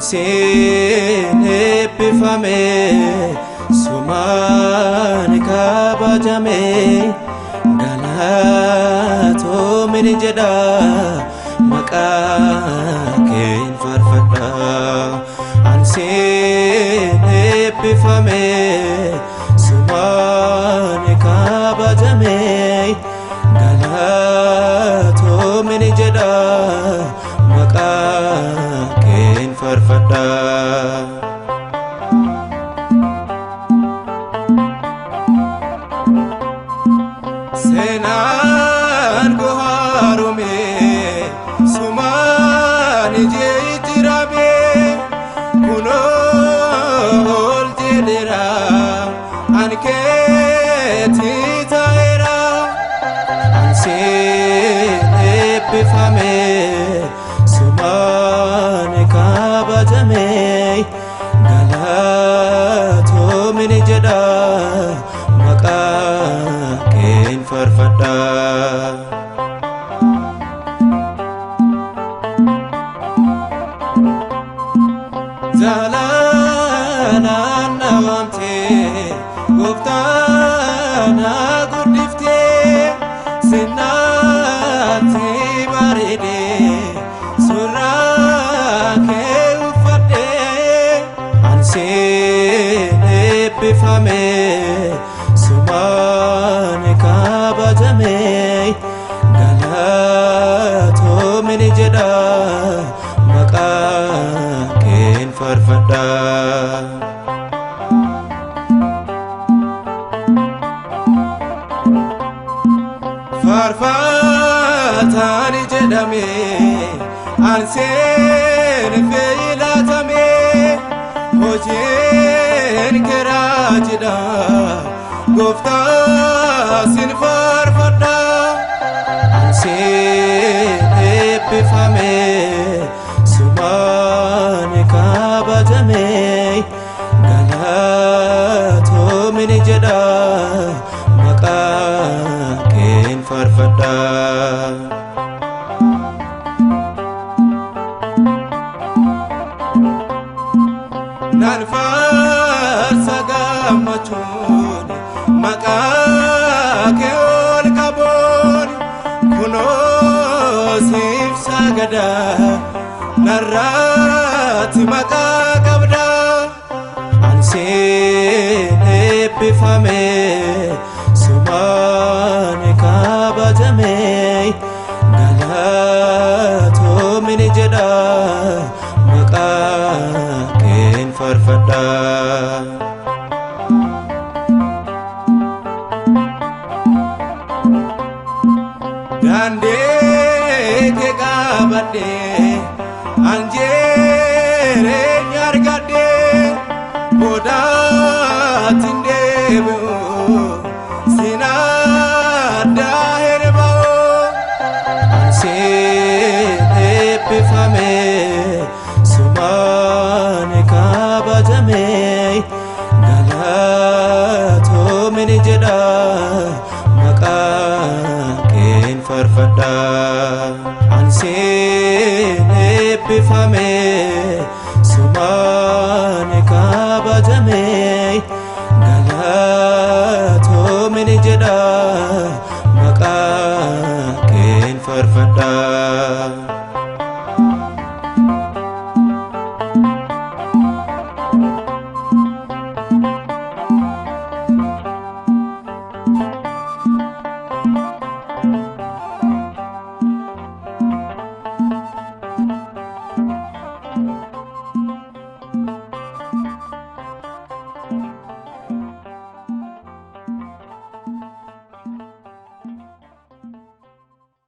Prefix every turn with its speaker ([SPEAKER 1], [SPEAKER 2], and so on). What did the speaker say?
[SPEAKER 1] Ansiin eebbifame sumaan kabajame galatoomin jedha maqaa keen faarfadha. Ansiin eebbifame sumaan kabajame galatoomin jedha maqaa keen faarfadha. Seenaan koo haarome sumaan jijjiirame kunoo ol jedheera ani keetii ta'eera. Ansiin eebbifame sumaan kabajame galatoomin jedha maqaa keen faarfadha. Jaalallaan na waamtee gooftaa na guddiftee sinnaatti bareedee suuraa kee uffadhee. Ansiin eebbifame sumaan kabajame galatoomin jedha maqaa keen faarfadha. Faarfataan jedhame ansiin filatame hojiin kee raajidha gooftaa sin faarfadha. Ansiin eebbifame sumaan kabajame galatoomin jedha maqaa keen faarfadha. Nan faarsa gammachuun maqaa kee ol qabuun kunoo siif sagada narraatti maqaa qabda. Ansiin eebbifame sumaan kabajame galatoomin jedha maqaa keen faarfadha. Daandii kee qabadhee an jireenya argadhee boodatti hin deebi'u sin adda hin ba'u. Ansiin eebbifame sumaan kabajame galatoomin jedha maqaa keen faarfadha. Ansiin eebbifame sumaan kabajame galatoomin jedha maqaa keen faarfadha.